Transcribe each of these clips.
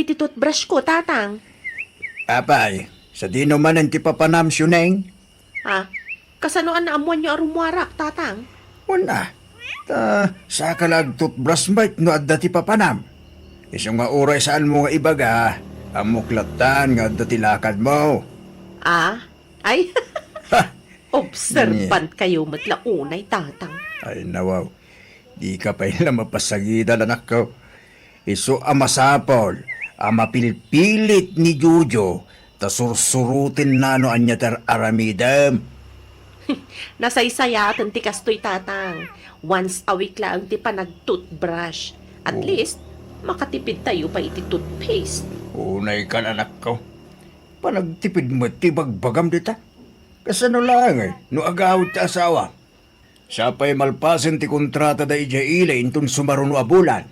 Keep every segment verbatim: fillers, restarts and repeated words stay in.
ti toothbrush ko, Tatang. Apay, sadino manen ti papanam, Siuneng? Ah, kasano a naammoanyo a rummuarak, Tatang? Wen a. Ta, saka la agtoothbrush met no adda ti papanam. Isu nga uray saanmo nga ibaga, ammok lattan nga adda ti lakadmo. Ah? Ay, Ha! Obserban kayo met la unay, Tatang. Ay, nawaw. Dika pay la mapasagida, anakko. Isu a masapul a mapilpilit ni Jojo ta sursurotenna no ania ti ar-aramidem. Nasaysayaaten ti kastoy, Tatang. Once a week laeng ti panag-toothbrush. At Oh. least, makatipid tayo pay iti toothpaste. Unay kan, anakko. Panagtipid met ti bagbagam dita. Kasano laeng, eh, no agawid ti asawa? Siya pay malpasen ti kontrata da idiay ili inton sumaruno a bulan.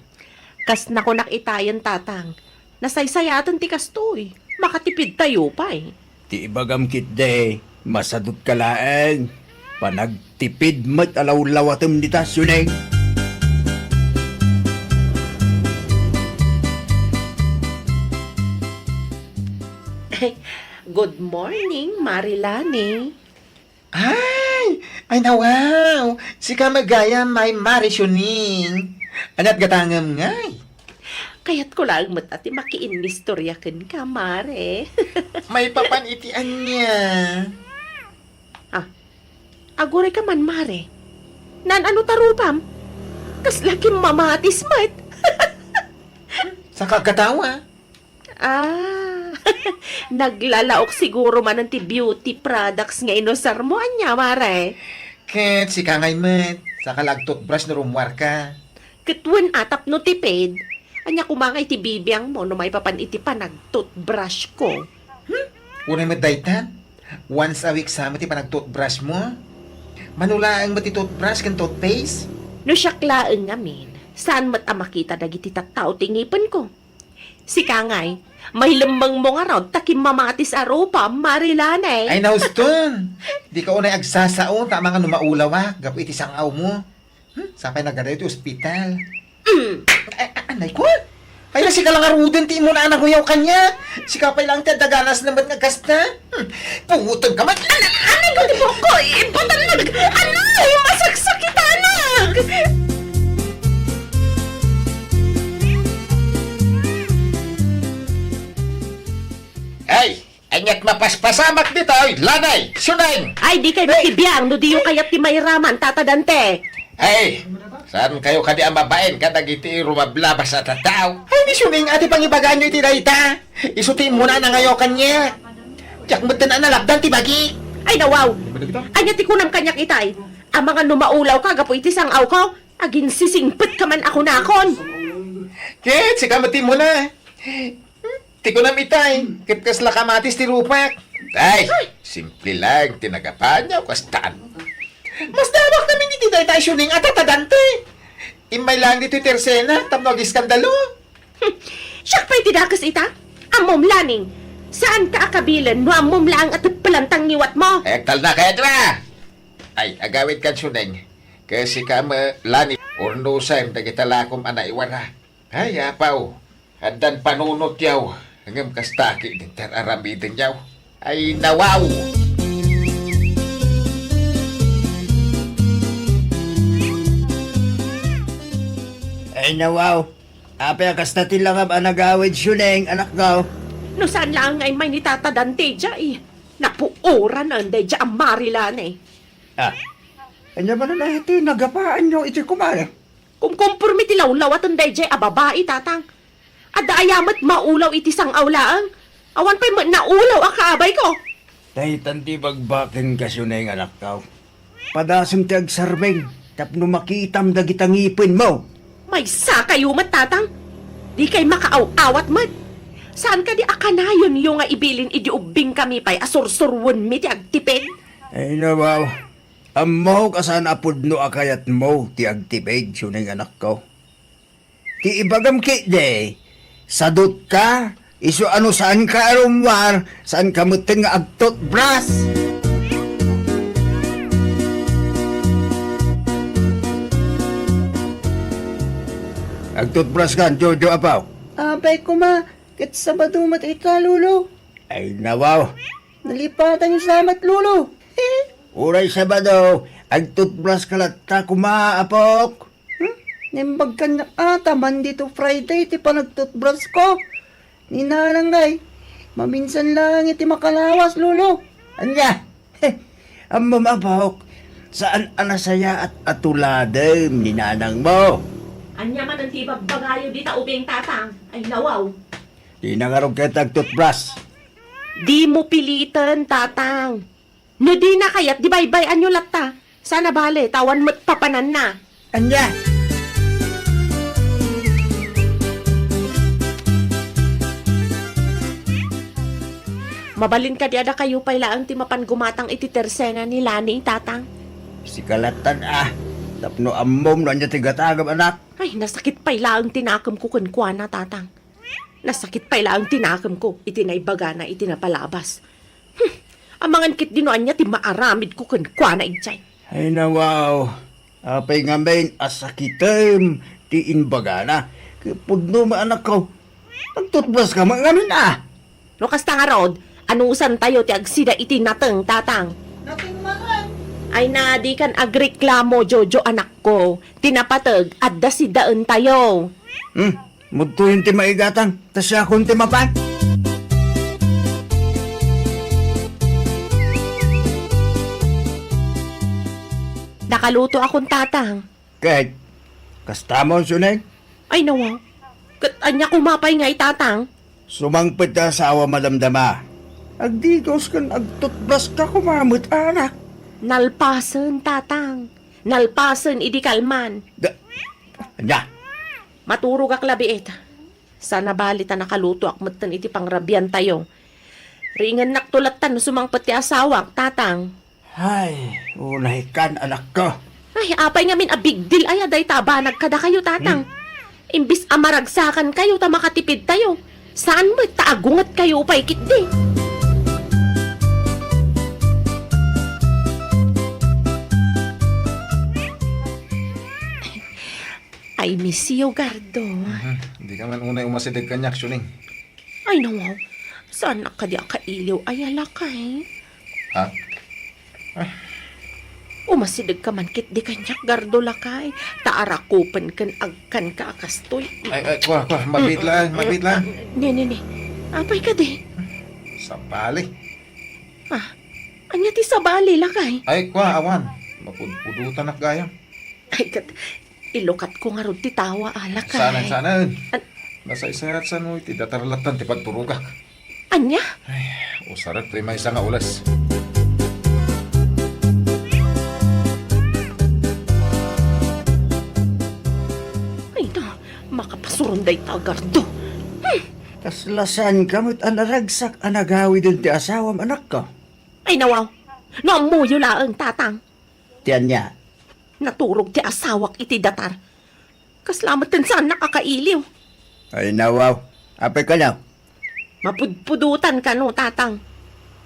Kas nakunak itayen, Tatang. Nasaysayaaten ti kastoy. Makatipid tayo pay. Ti ibagam ketdi, masadutka laeng. Panagtipid met a lawlawatem dita, Siuneng. Good morning, Mari Lani. Ay! Ay, nawaw! Sika met gayam, Mari Siuneng. Ania't gatangem ngay? Kayatko laeng met a ti makiinnistorya kenka, Mare. Maipapan iti ania? Ah, aguray ka man, Mare. Naan-ano ta rupam? Kasla kimmamatis met. Saka katawa. Ah, naglalaok siguro manen ti beauty products nga inusarmo, ania, Mare? Ket sika ngay met, saka la agtoothbrush no rummuarka. Ket wen a tapno tipid, ania koma ngay ti bibiangmo no maipapan iti panagtoothbrushko? Hmm? Unay met dayta, once a week sa met ti panagtoothbrushmo? Mano laeng met ti toothbrush ken toothpaste? No siak laeng ngamin, saan met a makita dagiti tattao ti ngipenko. Sika ngay, mailemmengmo ngarud ta kimmamatis a rupam, Mari Lani. Ay, nauston! Dika unay agsasao ta amangan no maulawak gapu iti sang-awmo. Hmm? Sapay nagadayo ti ospital. Mm. Ay, a-, anay ko? Ay, na sika la ngaruden ti immuna a nanguyaw kaniak. Sika pay laeng ti adda ganas laeng met nga kasta. Hmm. Pungoteng ka met. Anay ko ti buokko, ibutanag. Anay, masaksakitanak. Ay, ania't mapaspasamak ditoy, Lani, Siuneng? Ay, dikay makibiang no diyo kayat ti mairaman, Tata Dante. Ay, saan kayo kadi a mabain kadagiti rumablabas a tattao? Ay, ni Siuneng, ati pangibagaanyo iti dayta. Isu ti immuna a nanguyaw kaniak. Diak metten a nalabdan ti bagi. Ay, nawaw. Ania ti kunam kaniak itay? Amangan no maulawka gapu iti sang-awko, aginsisingpetka man a kunakon. Ket sika met ti immuna. Ti kunam itay, ket kasla kamatis ti rupak. Ay, simple lang ti nagapanyo, kastan. Masdawak namin iti dayta a Siuneng a Tata Dante. Immay lang ditoy ti ersena tapno agiskandalo. Siak pay ti dakes ita? Ammom, Lani. Saanka a kabilen no ammom laeng a teppelan ti ngiwatmo. Ay, agtalna kayat ra. Ay, agawid kan Siuneng. Ket sika met, Lani, urnosem dagita lakom a naiwara. Ay, apaw, addan panunotyaw, ngem kasta ketdin ti ar-aramidenyaw. Ay, nawaw! Ay, nawaw! Apay a kasta ti langam a nagawid, Siuneng, anakko? No saan laeng nga immay ni Tata Dante, diay. Napuoran a daydiay a Mari Lani. Ah, ania manen a ti nagapaanyo iti kumare? Kumkomporme ti lawlawaten daydiay a babai, Tatang. Adda aya met maulaw iti sang-aw laeng? Awan pay met naulaw a kaabayko. Daytan ti ibagbaken, Siuneng, anakko. Padasem ti agsarbeng tapno makitam dagita ngipenmo. Maysa kayo met, Tatang. Dikay makaaw-awat met. Saan kadi a kanayonyo nga ibilin idi ubbingkami pay a sursuroenmi ti agtipid? Ay, nawaw. Ammok a saan a pudno a kayatmo ti agtipid, Siuneng, anakko. Ti ibagam ketdi, sadutka, isu a no saanka a rummuar, saanka metten nga agtoothbrush. Agtoothbrush kan, Jojo, apaw? Apay koma, Ket Sabado met ita, Lolo. Ay, nawaw. Nalipatan sa met, Lolo. Uray Sabado, agtutbras ka latta koma, apok. Hmm? Naimbag kaniak a ta Monday to Friday ti panagtutbras ko. Ni Nanang ngay, maminsan lang iti makalawas, Lolo. Ania? Ammom, apok, saan a nasayaat a tuladem ni nanangmo. Ania man ti ibagbagayo dita ubing, Tatang? Ay, nawaw. Dina ngarud ket agtutbras. Dimo piliten, Tatang. No dina kayat, di baybay-anyo latta. Saan a bale, ta awan met papananna. Ania? Mabalin kadi a dakayo pay laeng ti mapan gumatang iti tersena ni Lani, Tatang? Sika lattan a, tapno ammom no ania ti gatangem, anak. Ay, nasakit pay laeng ti nakemko kenkuana, Tatang. Nasakit pay laeng ti nakemko iti naibagana iti napalabas. Hmm, amangan ketdi no ania ti maaramidko kenkuana idiay. Ay, nawaw. Apay ngamin a sakitem ti imbagana? Ket pudno met, anakko. Agtutbras ka met ngamin a. No kasta ngarud, anusantayo ti agsida iti nateng, Tatang? Nateng manen. Ay na, dikan agreklamo, Jojo, anakko. Ti napateg, adda sidaentayo. Hmm, mudtoyen ti maigatang, ta siakon ti mapan. Nakalutoakon, Tatang. Ket, kastamon, Suneng? Ay, nawa. Ket ania koma pay ngay, Tatang? Sumangpet ti asawam a damdama. Agdigaus ken agtutbras ka koma met, anak. Nalpasen, Tatang. Nalpasen idi kalman. Da-, ania? Maturogak labiit. Saan a bali ta nakalutoak metten iti pangrabiantayo. Riingennakto latta no sumangpet ti asawak, Tatang. Ay, unaykan, anakko. Ay, apay ngamin a big deal aya dayta a banag kadakayo, Tatang. Hmm? Imbis a maragsakankayo ta makatipidtayo, saan met ta agungetkayo pay ketdi. I miss you, Gardo. Mhm. Di ka man unay umasideg kaniak, Suning. Ay, nawaw. Saan a kadi a kailiw aya, lakay? Ha? Umasideg ka man ketdi kaniak, Gardo, lakay. Ta arakupen ken agkanka a kastoy. Ay, ay, kua, kua. Mabit lang, mabit lang. Ne, ne, ne. Apay kadi? Sabali. Ah, ania ti sabali, lakay? Ay, kua, awan. Mapudpudotanak gayam. Ay, ket, ilukatko ngarud ti tawa, a, lakay. Saan, saan? An- Nasaysayaat sano iti datar lattan ti pagturogak. Ania? Ay, usarek ti maysa nga ules. Ay, na, makapasuron dayta a Gardo. Hmm. Kasla saanka met a naragsak a nagawiden ti asawam, anakko? Ay, nawaw. No ammoyo laeng, Tatang. Ti ania? Naturog ti asawak iti datar. Kasla met ti saannak a kailiw. Ay, nawaw. Apay kano? Mapudpudotan kano, Tatang.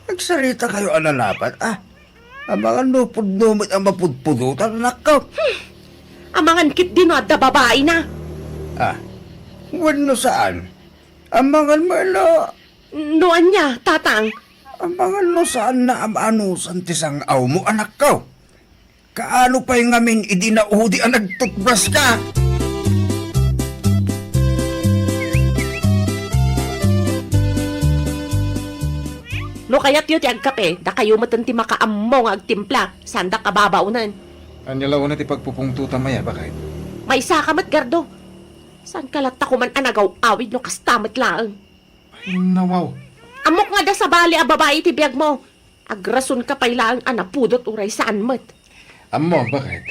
Agsarita kayo a nanapat, a. Amangan no pudno met a mapudpudotan, anakko. Hmm. Amangan ketdi no adda babaina. Ah, wenno saan? Amangan met no... No ania, Tatang? Amangan no saanna a maanusan ti sang-awmo, anakko. Kaano pay ngamin idi naudi a nagtutbras ka? No kayatyo ti agkape, dakayo metten ti makaammo nga agtimpla, saandak a babaonen. Ania la unay ti pagpupungtotam aya, baket? Maysaka met, Gardo. Saanka latta koman a nagaw-awid no kasta met laeng. Nawaw. Ammok nga adda sabali a babai iti biagmo. Agrasonka pay laeng a napudot uray saan met. Ammom, baket?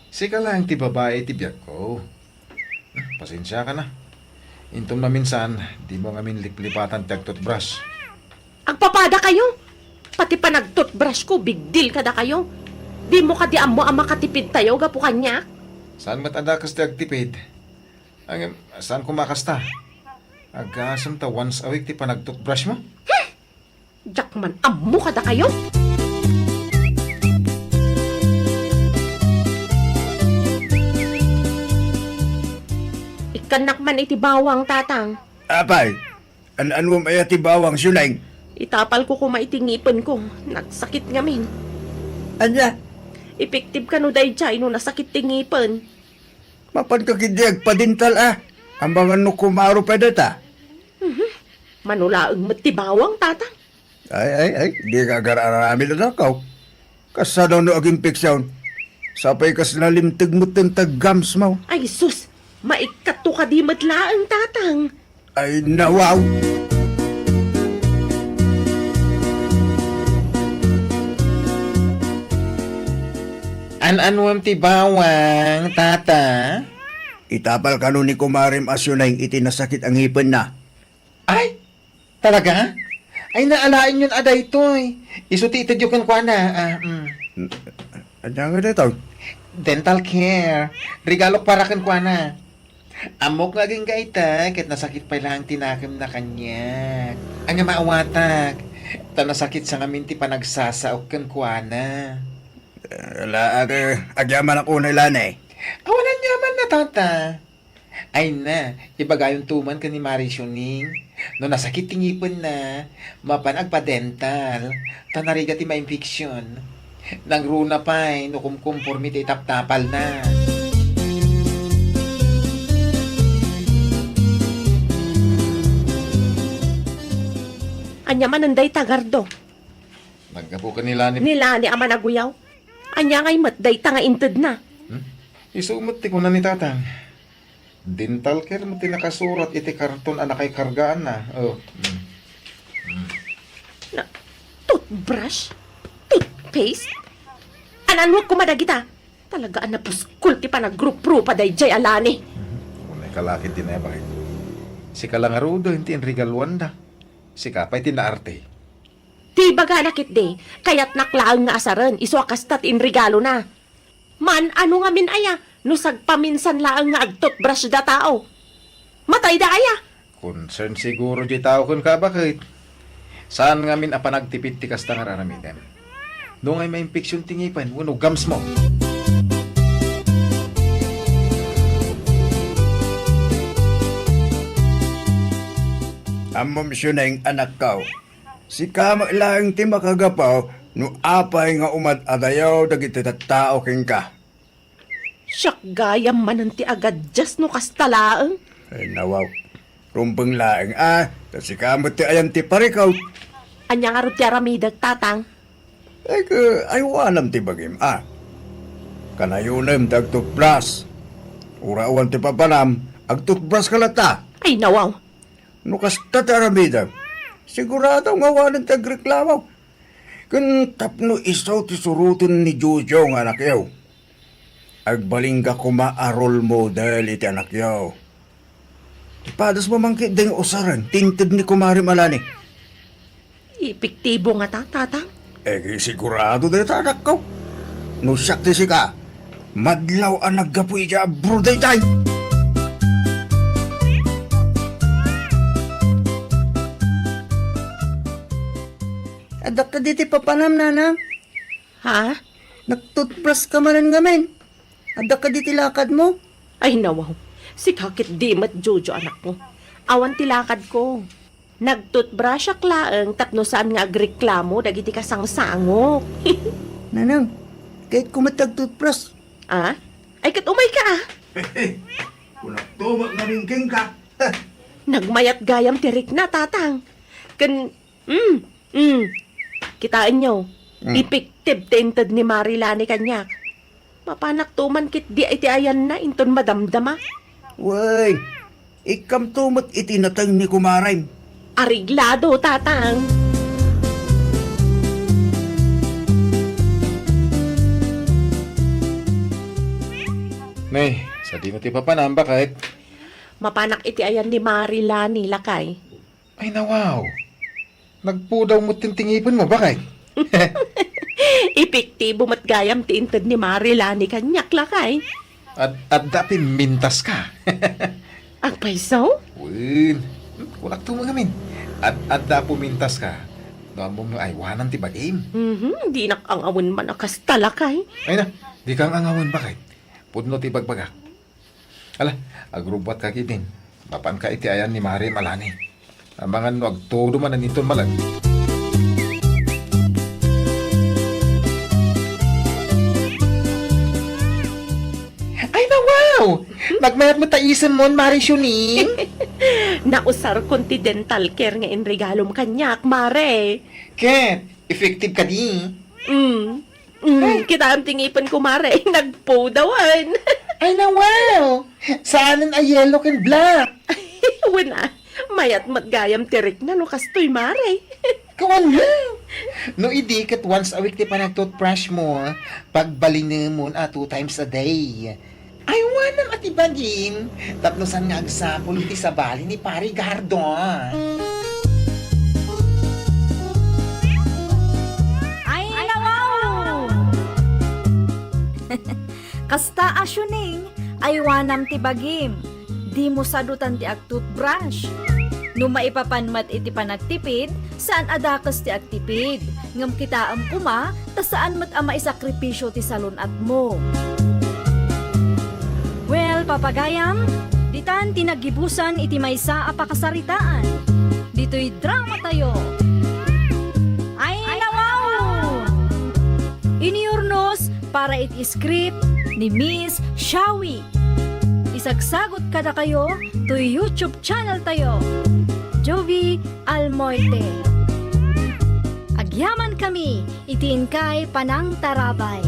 Sika laeng ti babai iti biagko. Pasensiakan a. Inton maminsan, dimo ngamin liplipatan ti agtutbras. Agpapadakayo? Pati panagtutbras ko, big deal kadakayo. Dimo kadi ammo a makatipidtayo gapu kaniak? Saan met a dakes ti agtipid? Ngem, saan koma a kasta? Agasem ta once a week ti panagtutbrush mo? Hmm! Diak man ammo kadakayo. Ikkannak man iti bawang, Tatang. Apay, An-anuem aya ti bawang, Siuneng? Itapalko koma iti ngipenko. Nagsakit ngamin. Ania? Epektibo kano daydiay no nasakit ti ngipen? Mapanka ketdi agpadental a. Amangan no kumaro pay dayta. Mhm. Mano laeng met ti bawang, Tatang. Ay, ay, ay, dika agar-aramid, anakko. Kasano no aginfeksion? Sapay kasla limteg metten ti gums mo. Ay, sus! Maikkatto kadi met laeng, Tatang. Ay, nawaw! An-anuem ti bawang, Tata? Itapal kano ni kumarem a Siuneng iti nasakit a ngipenna. Ay, talaga? Ay, naalaenyon a daytoy. Isu ti itedyo kenkuana. Ah, mm. Ania nga daytoy? Dental care. Regalok para kenkuana. Ammok nga agingga ita, ket nasakit pay laeng ti nakemna kaniak. Ania maawatak? Ta nasakit sa ngamin ti panagsasaok kenkuana. Eh, ala, ag-, agyamanak unay, Lani. Awan aniamanna, Tata. Ay na, ibagayonto man ken ni Mari Siuneng. No nasakit ti ngipenna, mapan agpa-dental, ta narigat ti mainfeksion. Nangruna pay no kumkumpormi ti itaptapalna. Ania manen dayta, Gardo? Naggapu ken ni Lani. Ni Lani a managuyaw? Ania ngay met dayta nga intedna? Hmm? Isu met ti kuna ni Tatang. Dental care met ti nakasurat iti karton a nakaikargaanna. Oh. Mm. Mm. Na, toothbrush? Toothpaste? An-anuek koma dagita? Talaga a napuskol ti panagruprupa daydiay a Lani. Mhm. Unay ka la ketdi naibaga. Sika la ngaruden ti inregaluanda. Sika pay ti naarte. Ti ibagana ketdi, kayatnak laeng nga asaren, isu a kasta ti inregalona. Man-ano ngamin aya no sagpaminsan laeng nga agtutbrush datao? Matayda aya? Concern siguro di tao kenka, baket. Saan ngamin a panagtipid ti kasta nga ar-aramidem. No ngay mainfeksion ti ngipen wenno gums mo. Ammom, Siuneng, anakko. Sika met laeng ti makagapu no apay nga umad-adayo dagiti tattao kenka. Siak gayam manen ti agadias no kasta laeng. Ay, nawaw. Rumbeng laeng a, ta sika met ti ayan ti parikut. Ania ngarud ti aramidek, Tatang? Ay, ka, aywanam ti bagim a. Kanayonem ti agtutbras. Ura awan ti papanam, agtutbras ka latta. Ay, nawaw. No kasta ti aramidem, sigurado nga awanen ti agreklamo. Ken tapno isu ti suroten ni Jojo nga anakyo, agbalin ka koma a role model iti anakyo. Ti padasmo man ketdi nga usaren ti inted ni kumarem a Lani. Epektibo ngata, Tatang? Eh, sigurado dayta, anakko. No siak ti sika, madlaw a naggapu idiay abroad daytay. Adda kadi ti papanam, Nanang? Ha? Nagtutbras ka manen ngamin. Adda kadi ti lakadmo? Ay, nawaw. Sika ketdi met, Jojo, anakko. Awan ti lakadko. Nagtutbrushak laeng tapno saan nga agreklamo dagiti kasangsangok. Nanang, kayatko met ti agtutbrush. Ah? Ay, ket umayka, ah. Kunakto met ngamin kenka. Nagmayat gayam ti rikna, Tatang. Ken, mm, mm. Kitaenyo, Mm. Epektibo ti inted ni Mari Lani kaniak. Mapanakto man ketdi iti ayanna inton madamdama. Wen, ikkamto met iti nateng ni kumarem. Areglado, Tatang. Ne, sadino ti papanam, baket? Mapanak iti ayan ni Mari Lani, lakay. Ay, nawaw. Nagpudaw met ti ngipenmo, baket. Epektibo met gayam ti inted ni Mari Lani kaniak, lakay. Ad-, adda pimintas ka. Agpayso? Wen, kunakto met ngamin. Ad-, adda pimintas ka. No ammom nga aywanan ti bagim. Mhm, dinak ang-awen man a kasta, lakay. Ay na, dika ang-awen, baket. Pudno ti ibagbagak. Ala, agrubbuatka ketdin. Mapanka iti ayan ni Mari a Lani. Amangan no agtudo manen inton malag. Ay, nawaw! Nagmayat met ta isemon, Mare Shuning? Nausarkon ti dental care nga inregalom kaniak, Mare. Ket, effective kadi? Mm. Mm, Ay. Kitaem ti ngipenko, Mare. Nagpudawan. Ay, nawaw! Saanen a yellow ken black? Wen a, mayat met gayam ti rikna no kastoy, Mare. Kawan nga! No idi ket once a week ti panag-toothbrush mo, pagbalinemon a two times a day. Aywanam a ti bagim, tapno saan nga agsapul iti sabali ni Pari Gardo. Ay, nawaw! Kasta a Shuning, aywanam ti bagim. Dimo sadutan ti ag-toothbrush. No maipapan met iti panagtipid, saan a dakes ti agtipid. Ngem kitaem koma ta saan met a maisakripisio ti salun-atmo. Well, papagayam, ditan ti naggibusan iti maysa a pakasaritaan. Ditoy drama tayo. Ay, nawaw! Iniurnos para iti script ni Miss Shawi. Isagsagot kadakayo toy YouTube channel tayo, Jovie Almoite. Agyaman kami iti inkay panangtarabay.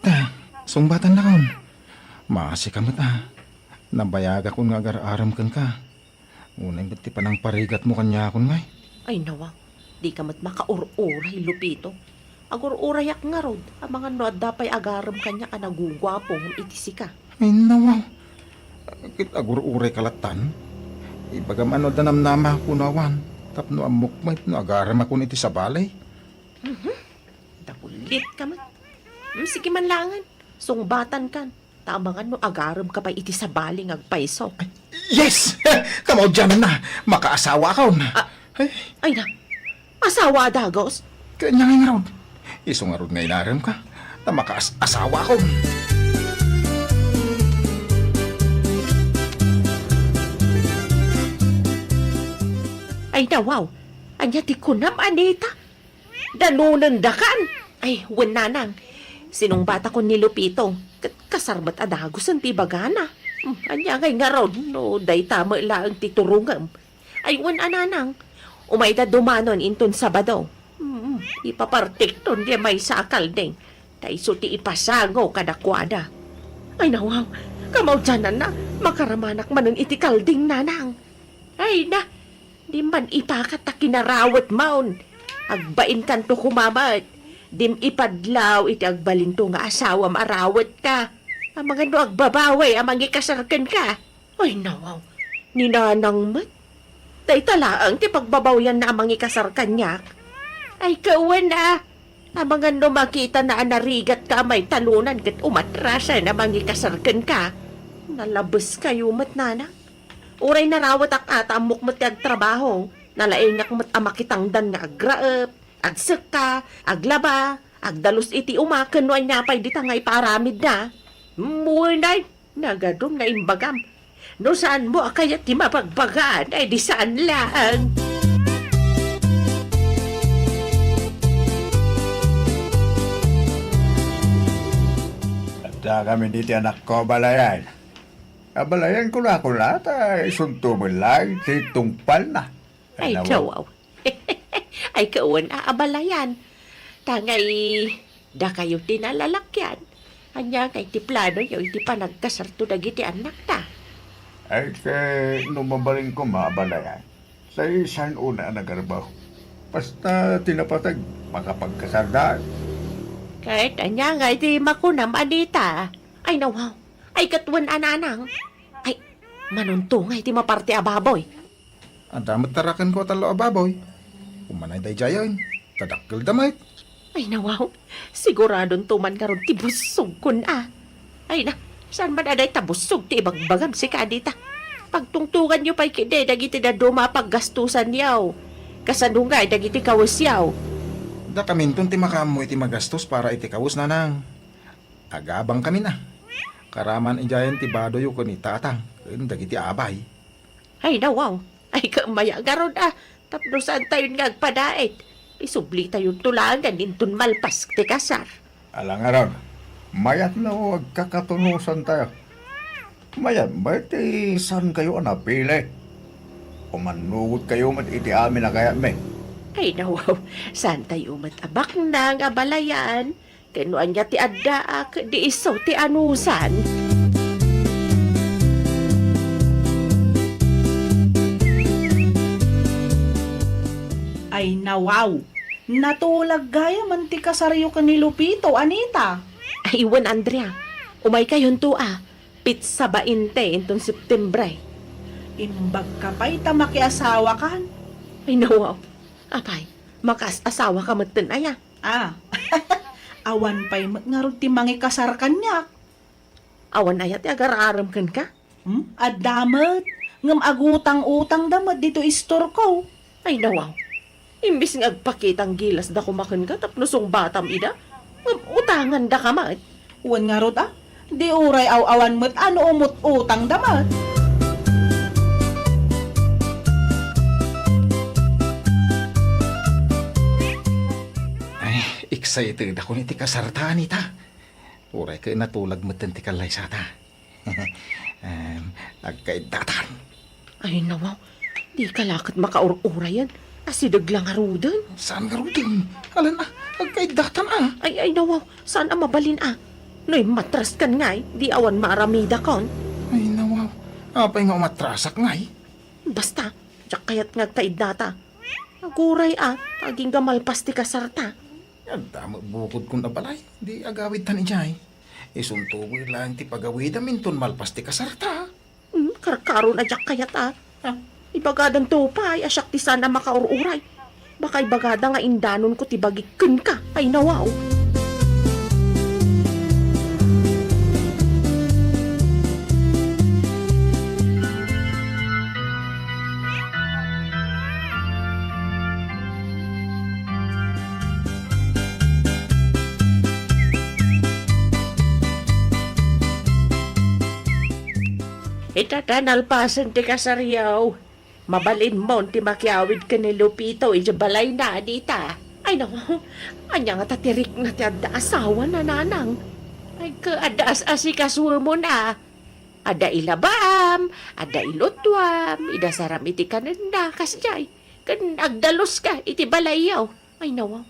Ta, sungbatannakon. Maasika met a. Nabayagakon nga agar-arem kenka. Unay met ti panangparigatmo kaniakon, ngay. Ay, nawaw. Dika met makaur-uray, Lupito. Agur-urayak ngarud, amangan no adda pay agarem kaniak a naguguapo ngem iti sika. Ay, nawaw. Ket agur-urayka lattan. Ibagam a no adda namnama kuno awan, tapno ammok met no agaremakon iti sabali. Mhm. Dakulitka met. Hmm, sige man laengen. Sungbatankan. Ta amangan no agaremka pay iti sabali nga agpayso. Ay, yes! Kamaudiananna, makaasawaakon. Ah, Ay, ay na. Asawa a dagus? Kanya nga ngarud. Isu ngarud nga inaremka, ta makaas-asawakon. Ay, nawaw. Ania ti kunam, Anita? Danonendakan? Ay, wen, nanang. Sinungbatakon ni Lupito, ket kasar met a dagusen ti ibagana. Hmm, ania ngay ngarud no dayta met laeng ti turongem? Ay, wen a, nanang. Umayda dumanon inton Sabado. Hmm, ipapartikton diay maysa a kalding. Ta isu ti ipasango kadakuada. Ay, nawaw. Kamaudiananna, makaramanak manen iti kalding, nanang. Ay na, di man ipakat ta kinarawetmon. Agbainkanto koma met. Dim ipadlaw iti agbalinto nga asawam a rawetka. Amangan no agbabawi a mangikasar kenka. Ay, nawaw. Ni nanang met. Dayta laeng ti pagbabawianna a mangikasar kaniak. Ay, kawen a. Amangan no makitana a narigatka a maitalunan ket umatrasen a mangikasar kenka. Nalabeskayo met, nanang. Uray narawetak a ta ammok met ti agtrabaho, nalaingak met a makitangdan nga agraep, agsekka, aglaba, agdalus iti uma ken no ania pay dita nga ipaaramidna. Wenay, nagadun nga imbagam. No saanmo a kayat ti mabagbagaan, ay di saan laeng. Adda kami diti anakko, balayan. Abalayan, kuna-kuna ta isunto met laeng ti tungpalna. Ay, Ay, nawa. Kawaw. Ay, kawan a abalayan. Tangay, dakayo ti nalalakian. Ania ngay ti planoyo iti panagkasarto dagiti annakta? Ay, ket no mabalin koma, abalayan. Say saan una a nagarbaw. Basta ti napateg, makapagkasarda. Ket ania ngay ti makunam, Anita? Ay, nawaw. Ay, ket wen a, nanang. Ay, manunto ngay ti maparti a baboy. Adda met tarakenko a tallo a baboy. Umanay daydiayen, ta dakkelda met. Ay, nawaw. Siguradonto man ngarud ti bussogkon a. Ay na, saan man a dayta bussog ti ibagbagam sika, Anita? Pagtungtonganyo pay ketdi dagiti dadduma a paggastusanyo. Kasano ngay dagiti kawesyo? Dakaminton ti makaammo iti magastos para iti kawes, nanang. Agabangkamin a. Karaman idiayen ti badoyo ken ni tatang ken dagiti abay. Ay, nawaw. Ay, kammaya ngarud a. Tapno saantayon nga agpadaet, isublitayonto laengen inton malpas ti kasar. Ala ngarud, mayat no agkakatunosantayo. Mayat met ti saankayo a napili. Umannurotkayo met iti amin a kayatmi. Ay, nawaw. Saantayo met a baknang a balayan. Ken no ania ti addaak, di isu ti anusan. Ay, nawaw! Natulag gayamen ti kasaryo ken ni Lupito, Anita. Ay, wen, Andrea. Umaykayonto a. Petsa bainte inton Septiembre. Imbagka pay ta makiasawakan. Ay, nawaw. Apay, makaas-asawaka metten aya? Ah, awan pay met ngarud ti mangikasar kaniak. Awan aya ti agar-arem kenka? Hmm? Adda met, ngem agutang-utangda met ditoy istorko. Ay, nawaw. Imbes nga agpakitang gilasda koma kenka tapno sungbatam ida, ngem utangandaka met. Wen ngarud a, di uray aw-awan met a no umut-utangda met. Ay, excited ako iti kasarta, Anita. Uray ket natulag metten ti kallaysata. Em, agkaiddatan. Ay, nawaw. Dika la ket makaur-urayen. Asideg la ngaruden. Saan ngaruden? Alan a, agkaiddatan a. Ay, ay, nawaw. Saan a mabalin a? No immatraskan ngay, di awan maaramidakon. Ay, nawaw. Apay nga umatrasak ngay? Basta, diak kayat nga agkaiddata. Aguray a, agingga malpas ti kasarta. Adda met bukodkon a balay, di agawidtan idiay. Isunto met laeng ti pagawidam inton malpas ti kasarta. Hmm, karkaron a diak kayat a. Ah. Ibagadanto pay a siak ti saan a makaur-uray. Baka ibagada nga indanonko ti bagik kenka. Ay, nawaw. Ita ta nalpasen ti kasaryo. Mabalinmon ti makiawid ken ni Lupito idiay balayna, Anita. Ay, no. Ania ngata ti rikna ti adda asawana, nanang? Ay, ket adda as-asikasuemon a. Adda ilabaam, adda ilutuam, idasaram iti kanenda, kasdiay. Ken agdaluska iti balayyo. Ay, nawaw.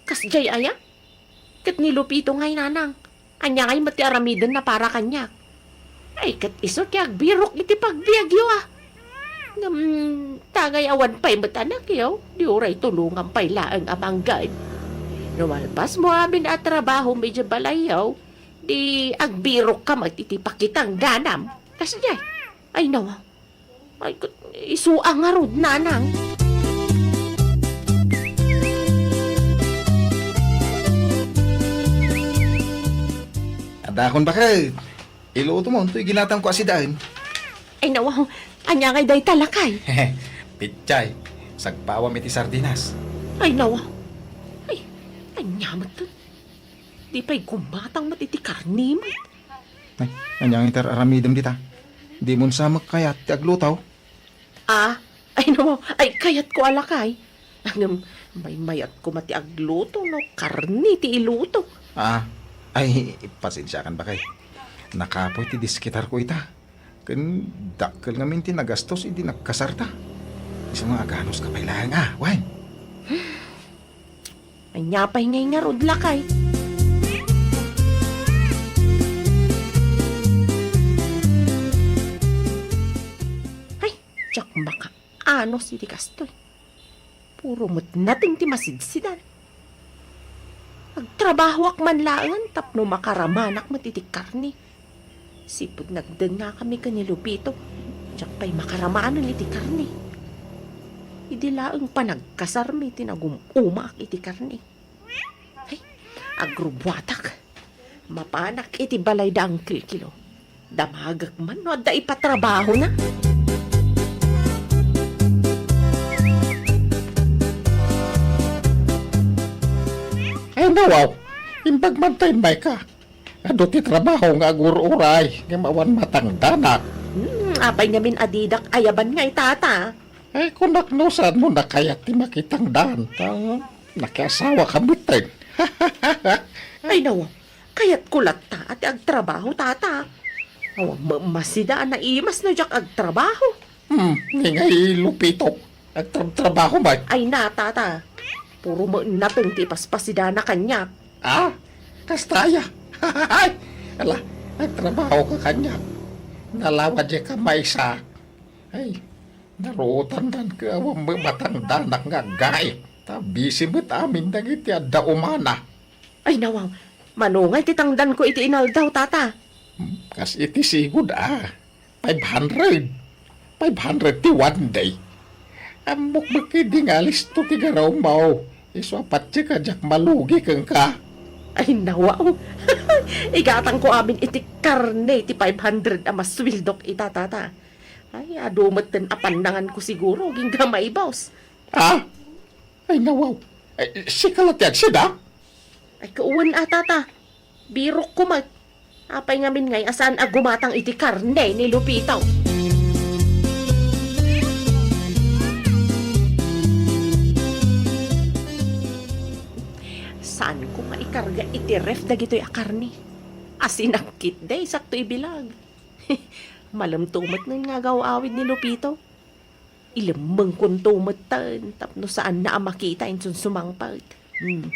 Kasdiay aya? Ket ni Lupito ngay, nanang, ania ngay met ti aramidenna para kaniak? Ay, ket isu ti agbirok iti pagbiagyo a. Ngem, ta ngay awan pay met anakyo, di uray tulongam pay laeng a manggad. No malpasmo amin a trabahom idiay balayyo, di agbirokka met iti pakitangganam. Kasdiay. Ay, nawaw. Ay, ket isu a ngarud, nanang. Adakon baket. Ilutomon toy ginatamko a sidaen. Ay, nawaw. Ania ngay dayta, lakay? Pechay. Sagpawam iti sardinas. Ay, nawaw. Ay, ania met ket? Di pay gumatang met iti karne met. Ay, ania ngay ti ar-aramidem dita? Dimon sa met kayat ti agluto? Ah, ay, no, ay, kayatko a lakay. Ngem, maymayatko met ti agluto no karne ti iluto. Ah, ay, pasensiakan, baket. Nakapoy ti diskitarko ita. Ken dakkel ngamin ti nagastos idi nagkasarta. Isu nga aganuska pay laeng a, wen? Ania pay ngay ngarud, lakay? Ay, diak makaanus iti kastoy. Puro met nateng ti masidsidan. Agtrabahoak man laeng tapno makaramanak met iti karne. Sipud nagdengngakami ken ni Lupito, diak pay makaramanen iti karne. Idi laeng panagkasarmi ti nagum-umaak iti karne. Ay, agrubuatak. Mapanak iti balay da Uncle Kilo. Damagek man no adda ipatrabahona. Ay, nawaw. Imbag man ta immayka. Adu ti trabaho nga agur-uray, ngem awan matangdanak. Hmm, apay ngamin a didak ayaban ngay, tata? Ay, kunak no saan mo nakayat ti makitangdan. Ta, nakiasawa ka metten. Ay, nawa, kayatko latta a ti agtrabaho, tata. Awan met masida a naimas no diak agtrabaho. Hmm, ni ngay Lupito, agtrabtrabaho met. Ay na, tata. Puro met nateng ti ipaspasidana kaniak. Ah, kasta aya. Ala, agtrabaho ka kaniak. Nalawa diay ka maysa. Ay, naruotandan ket awan met matangdanak nga aggaik. Ta bisi met amin dagiti adda umana. Ay, nawaw. Mano ngay ti tangdanko iti inaldaw, tata? Hmm, kas iti sigud a. Five hundred. Five hundred ti one day. Ammok met ketdi nga alisto ti garawmaw. Isu a patse ka diak malugi kenka. Ay, nawaw. Igatangko amin iti karne ti five hundred a masueldok ita, tata. Ay, adu metten a pannanganko siguro, agingga maibus. Ah? Ay, nawaw. Ay, sika la ti agsida? Ay, kawan a, tata. Birokko met. Apay ngamin ngay a saan a gumatang iti karne ni Lupito? Saanko nga ikarga iti ref dagitoy a karne. Asinak ketdi, sakto ibilag. Malemto met nga agaw-awid ni Lupito. Ilemmengkonto metten tapno saanna a makita inton sumangpet. Hmm.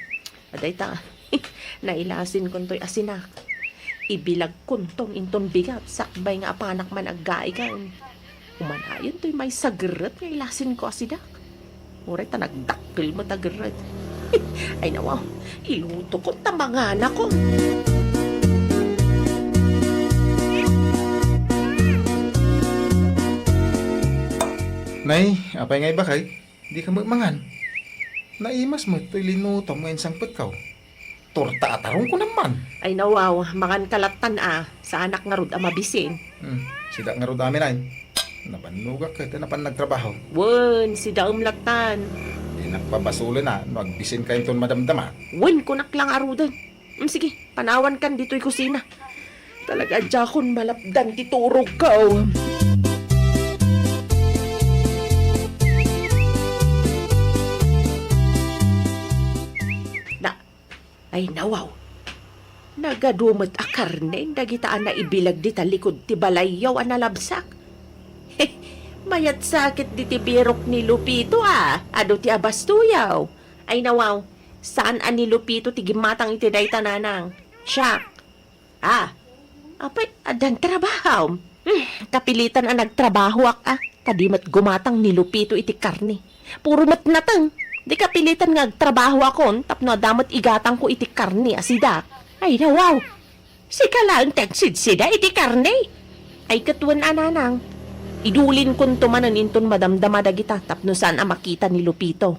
Adayta, nailasinkontoy asinak. Ibilagkonton inton bigat sakbay nga apanak man aggaik. Umanayontoy maysa a gerret nga ilasinko a sidak. Uray ta nagdakkel met a gerret. Ay, nawa, ilutokon ta manganakon. Nay, apay nga ibakay? Dika met mangan. Naimas met toy linutom nga insangpetko. Torta a tarong kunam man. Ay, nawaw, mangan ka lattan a. Saanak ngarud a mabisin. Hmm, sida ngarud amin ay. Napannugak ket napan nagtrabaho. Wen, sidaem lattan. Di nagpabasolin a no agbisin ka inton madamdama. Wen, kunak lang aruden. Hmm, sige, panawankan ditoy kusina. Talaga, diakon malapdan ti turogko. Na, ay, nawaw. Nagadu met a karne dagita a naibilag dita likud ti balayyo a nalabsak. Mayat sa ket diti birok ni Lupito a, adu ti abastoyaw. Ay, nawaw, saan a ni Lupito ti gimmatang iti dayta, nanang. Siak. Ah, apay, addan trabahom? Hmm, kapilitan a nagtrabahoak a, ta di met gumatang ni Lupito iti karne. Puro met nateng. Di kapilitan nga agtrabahoakon tapno adda met igatangko iti karne a sidak. Ay, nawaw! Sika laeng ti agsidsida iti karne. Ay, ket wen a, nanang. Idulinkonto manen inton madamdama dagita tapno saan a makita ni Lupito.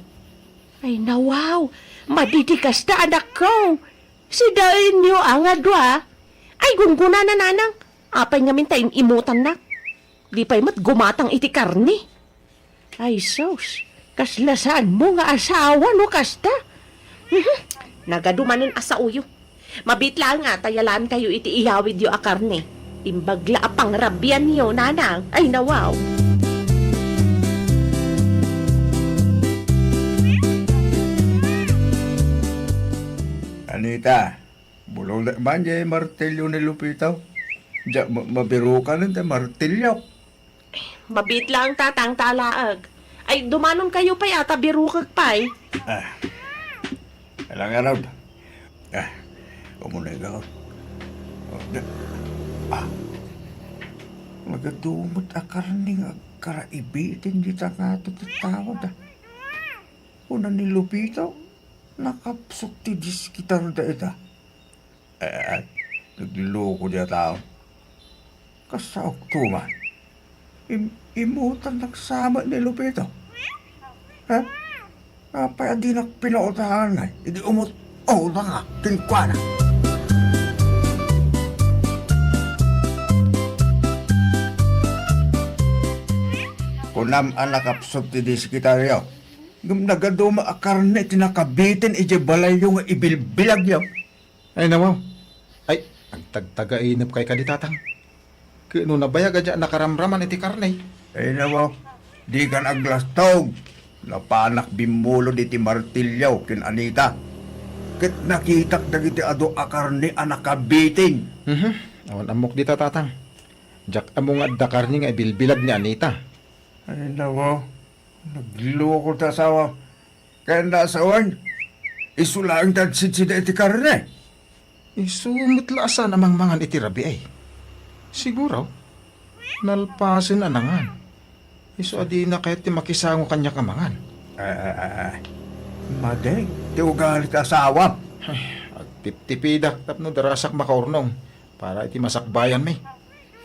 Ay, nawaw! Madi ti kasta, anakko! Sidaenyo a nga dua. Ay, gunggonana, nanang. Apay ngamin ta im-imutannak? Di pay met gumatang iti karne. Ay, sus. Kasla saanmo nga asawa no kasta? Mhm. Nagadu manen a saoyo. Mabiit laeng a ta yalankayo iti iyawidyo a karne. Imbag la a pangrabianyo, nanang. Ay, nawaw. Anita, bulong man diay martilyo ni Lupito. Diak ma-, mabirukan ti martilyo. Mabiit laeng, tatang, ta alaek. Ay, dumanonkayo pay a ta birukek pay. Ah. Alang araw. Ah, umunay ka. Oh, da-, ah. Nagadu met a karne nga agkaraibitin dita nga tattao da. Kuna ni Lupito, nakapsut ti diskitar da ita. Eh, nagloko diay a tao. Kasaokto man. Im-, imutannak sa met ni Lupito. Ha? Apay a dinak pinautangan ngay? Idi umut-, utangak kenkuana. Kunam a nakapsut ti diskitaryo. Ngem nagadu met a karne ti nakabitin idiay balayyo nga ibilbilagyo. Ay, nawaw. Ay, Agtagtagainepkay kadi, Tatang? Ket no nabayag a diak nakaramraman iti karne? Ay, nawa, dikan aglastog. Napanak bimmulod iti martilyo ken Anita. Ket nakitak dagiti adu a karne a nakabiting. Mhm. Awan ammok dita, Tatang. Diak ammo nga adda karne nga ibilbilag ni Anita. Ay, nawa, nagloko ta asawa. Kayatna a sawen, isu laeng ti agsidsida iti karne. Isu met la a saan a mangmangan iti rabii. Siguro, nalpasen a nangan. Isu a dina kayat ti makisango kaniak a mangan. Ah, ah, ah, ah. Madi ti ugali ti asawam. Ay, agtiptipidak tapno darasak makaurnong para iti masakbayanmi.